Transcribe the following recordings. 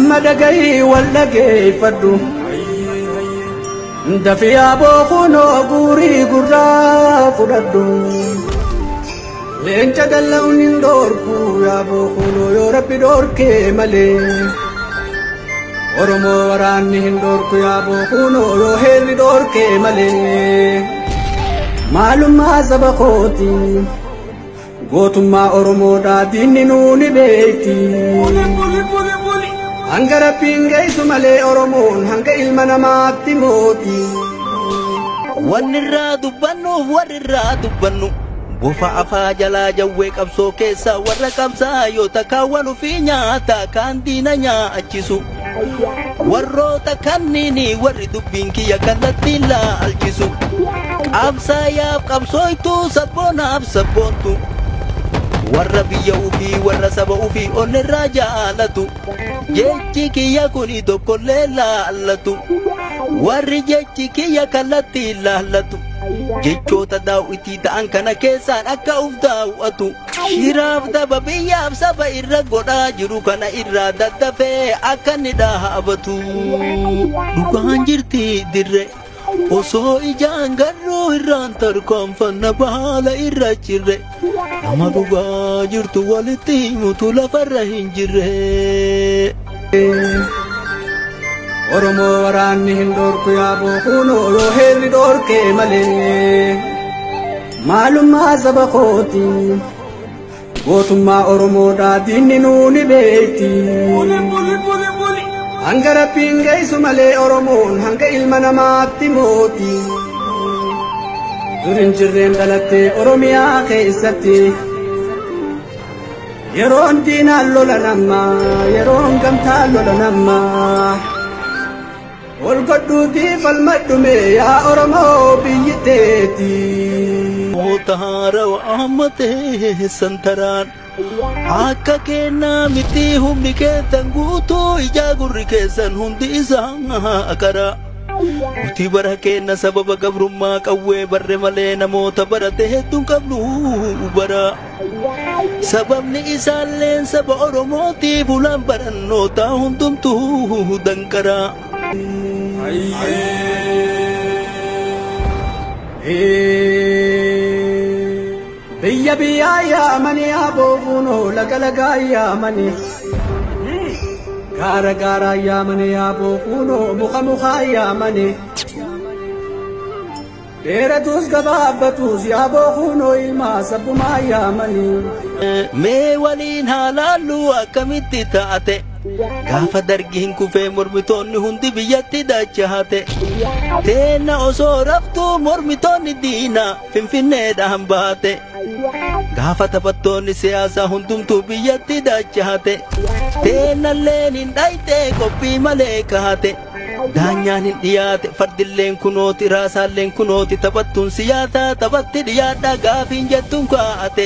Amma dhagahii wal dhageeffadhu. Dafii aboo kunoo guurii gurraa fudhadhu. Leenca dalla'uun hin dhoorku yaaboo kunoo yoo rabbi dhoorkee malee. Oromoo waraanni hin dhoorku yaaboo kunoo yoo heerri dhoorkee malee. Maalummaa saba kooti. Gootummaa Oromoodhaa diinni nuu ni beekti. Hanga rabbiin geessu malee Oromoon hanga ilma namaatti mooti. Wanni irraa dubbannuuf warri irraa dubbannu bofa afaa jalaa jawwee qabsoo keessa warra qabsaa yoo takkaawwan ofii nyaata kaan diina nyaachisu. Warroota kanniini warri dubbiin kiyya kallattiin laalchisu. Qabsaayaaf qabsooytuu sabboonaaf sabboontu. Warra biyya ufii warra saba ufii onnirraa jaalatu. Jechi kiyya kuni tokkollee laallatu. Warri jechi kiyya kallattiin laallatu. Jechoota daawwitii ta'an kana keessaan akka uf daawwatu. Shiraaf daba biyyaaf saba irra godhaa jiru kana irraa daddafee akka inni dhaabatu. Dhugaan jirti dirre osoo ijaan garruu irraan tarkaanfanna baala irra jirre. Nama dhugaa jirtu walitti himutu lafarra hin jirre. Oromoo waraanni hin dhoorku yaaboo kunoo yoo heerri dhoorkee malee. Maalummaa saba kooti. Gootummaa Oromoodhaa diinni nuu ni beekti. Hanga rabbiin geessu malee Oromoon hanga ilma namaatti mooti. Dur hin jirreen dhalattee Oromiyaa keessatti. Yeroon diinaan lolan amma yeroon gamtaan lolan amma. Ol godhuutii falmadhume yaa Oromoo biyyi teeti. Moota haarawa amma ta'e santaraan akka kennaa miti humni keessan guutuu ijaa gurri keessan hundi isaa qara. Nuti bara keenna sababa gabrummaa qawwee barre malee namoota barate hedduun qabnu bara. Sababni isaalleen saba Oromootiif ulaan barannootaa hundumtuu danqara. Biyya biyyaa yaamanii aboo kunoo laga lagaa yaamanii. Gaara gaaraa yaamanii aboo kunoo muka mukaa yaamanii. Dheeratus gabaabbatus yaaboo kunoo ilmaa sabbumaa yaamanii. Mee waliin haa laallu akkamitti taate gaafa dargiin kufee mormitoonni hundi biyyatti dachahate teenna osoo raftuu mormitoonni diina finfinneedhaan baate gaafa taphattoonni siyaasaa hundumtuu biyyatti dachahate teennalleen hin dhayxe qophii malee kaate. Daanyaan hin dhiyaate fardilleen kunooti raasaalleen kunooti taphattuun siyaasaa taphatti dhiyaadha gaafiin jettuun kaa'ate.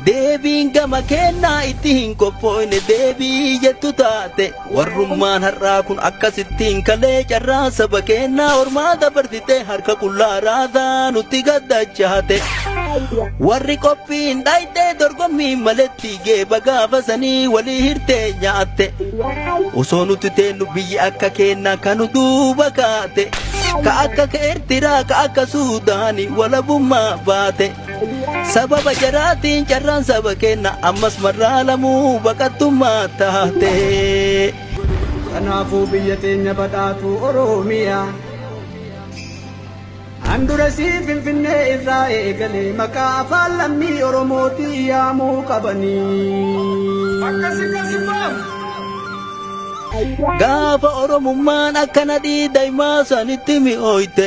Deebiin gama kennaa itti hin qophooyne deebii jettu taate. Warrummaan har'aa kun akkasittiin kalee carraa saba kennaa ormaa dabarsite harka qullaa raasaa nutti gaddachaate. Warri qophiin dhayxee dorgommii maletti geeba gaafa sanii walii hirtee nyaatte. Osoo nuti teennu biyyi akka keenna kanu duuba kaate. Ka akka Eertiraa ka akka Suudaanii walabummaa baate. Sababa jaraatiin carraan saba keenna ammas marraa lamuu baqattummaa taate. Kanaafuu biyya teenya badhaatu Oromiyaa. Handura sii Finfinnee irraa eegalee maqaa afaan lammii Oromootii yaamuu qabanii. Gaafa Oromummaan akkana dhiidaymaa sanitti mi'ooyte.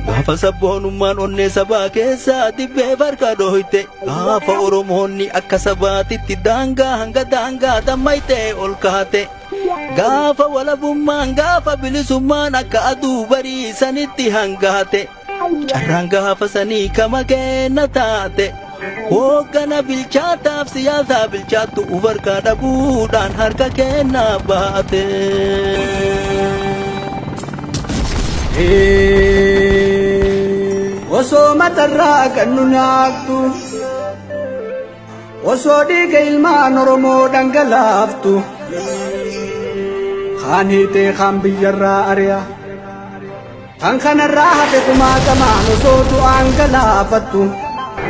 Gaafa sabboonummaan onnee sabaa keessaa dibbee farka dhoyte. Gaafa Oromoonni akka sabaatitti daangaa hanga daangaa dammayte ol kaate. Gaafa walabummaan gaafa bilisummaan akka aduu barii sanitti hangaate. Carraan gaafa sanii kama kenna taate. Hooggana bilchaataaf siyaasaa bilchaattu ufarkaa dhabuudhaan harka kennaa baate. Osoo matarraa kan nu nyaattu osoo dhiiga ilmaan Oromoo dhangalaaftu. Kaan hiitee kaan biyyarraa ari'a. Kan kanarraa hafe kumaatamaan osoo du'aan galaafattu.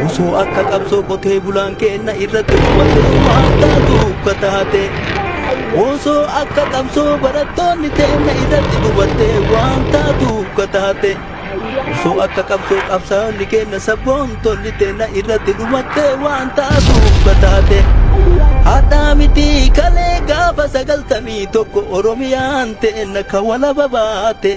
Osoo akka qabsoo qotee bulaan keenna irratti dhumatee waan taatu kataate. Osoo akka qabsoo barattoonni teenna irratti dhumattee waan taatu kataate. Osoo akka qabsoo qabsaa'onni keenna sabboontonni teenna irratti dhumattee waan taatu kataate. Hadhaa miti kalee gaafa 91 Oromiyaan teenna ka walaba baate.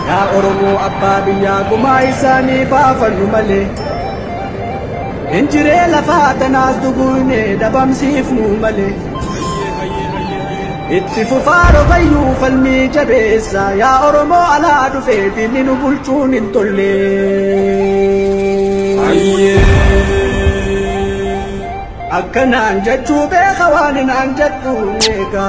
Yaa Oromoo abbaa biyyaa gumaa isaanii baafannu malee. Injiree lafaa tanaas duguunee dhabamsiifnu malee. Itti fufaa rogayyuu falmii jabeessa yaa Oromoo alaa dhufee diinni nu bulchuun hin tolle. Akkanaan jechuu beeka waan naan jedhu beeka.